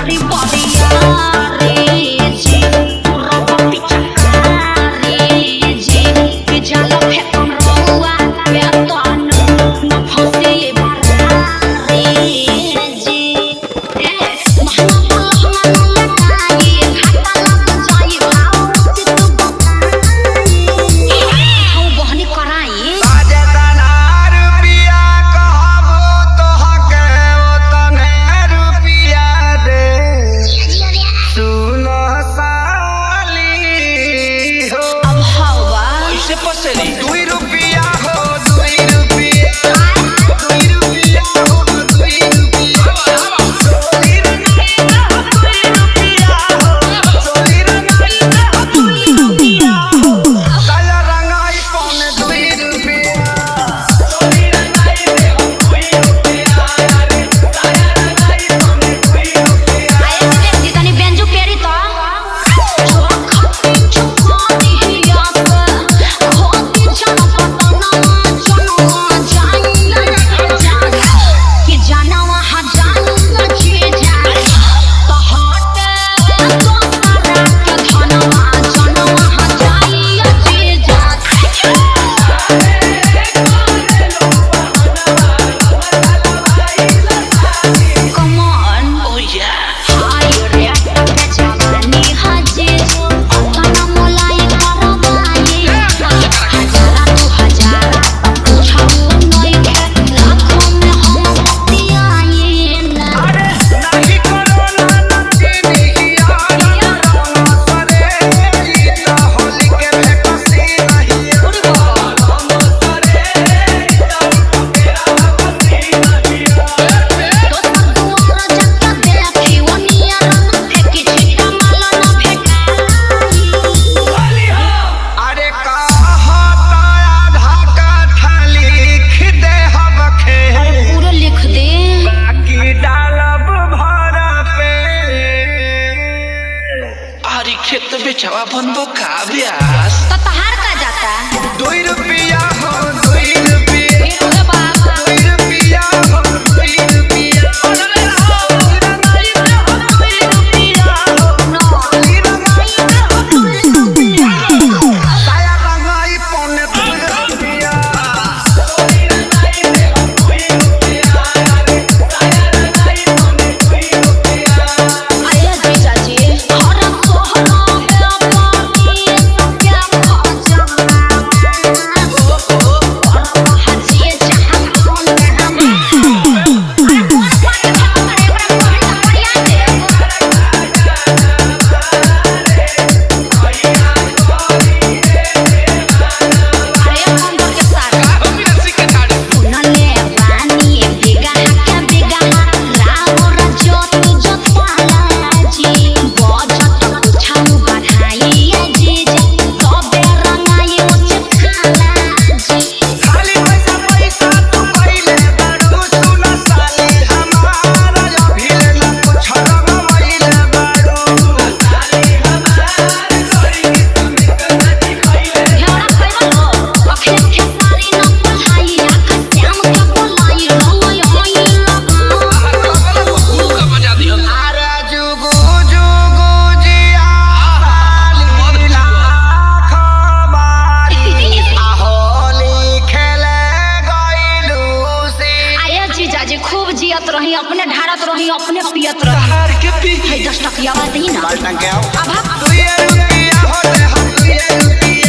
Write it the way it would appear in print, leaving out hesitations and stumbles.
करी बरिया रे जी पूरा पति चकारी जी कि जाल फेकम रउआ के तन न फंसे बारे जी ए महंगा महंगा न लगाई घाटा लग जाई भाव चित बताई हम बहनी कराई साजतना रुपिया कहबो तोहके ओतने रुपिया दे। सुन साली हो। अब हवा कैसे पसेरी? दुई रुपिया हो, दुई रुपिया। दुई रुपिया हो, दुई रुपिया। चोली रंगाई हो, दुई रुपिया हो। चोली रंगाई हो, दुई रुपिया हो। काला रंगाई पौने दुई रुपिया। चोली रंगाई दे हो, दुई रुपिया। अरे, काला रंगाई पौने दुई रुपिया। आए जी तनी बेंजू पेरी तो Come on. Oh yeah. हाय रे जवानी हाजिर अतना मोलाई करवाई हजारा तू हजारा पूछाऊ नइखे लाखों में हम बतियाई ना अरे नाही कोरोना नचनी यार रंग सरे ई त होली के भेकसी नहीं रंग सरे ई त तेरा बसी नहीं। दोसर दुआर जाके देखी ओनिया रंग फेंकी छिट्टा माल ना भेटाई। अरे कहत आधा कथा लिख दे हबखे पूरा लिख दे। बाकी डालब भरा पे। आरी खेत बेचवा बनबो का ब्यास? तो तहार का जाता। दुई रुपिया हो, दुई रुपिया। फिर उहे बाबा। दुई रुपिया हो, दुई रुपिया। साया रंगाई पौने दुई रुपिया। आया जीजा जी हर सोहरा में पानी क्या खर्चा और हाजी जहां कौन हम अरे कौन पानी खत्म करे ओकरा कहल त बढ़िया दे। अरे कौन के साथ का हो मिला सिक्के थाड़ी? नले पानी बिगहा के बिगहा राउर जोत जोताला जी बजट कुछाऊ बढ़ाई जी तबे रंगाई उच खाला जी। खाली पैसा पैसा तू पहिले बारू सुन साली हमारा अभी ना कुछ रंगवैले बारू। घेवड़ा खइबा लो अखिल खेसारी न पढ़ाई आख श्याम के बोलाई रंगई होई लगा। गुरु का बजा दिहन। अरे जुगु जुगु जिया साली लाख बारी आ होली खेले गइलू सी। आये जीजा जी खूब जियत रही अपने ढारत रही अपने पियत रही। हार के पी। है 10 टकिया दी ना। बाल टंके आओ। अब दुई रुपिया हो दे हम दुई रुपिया।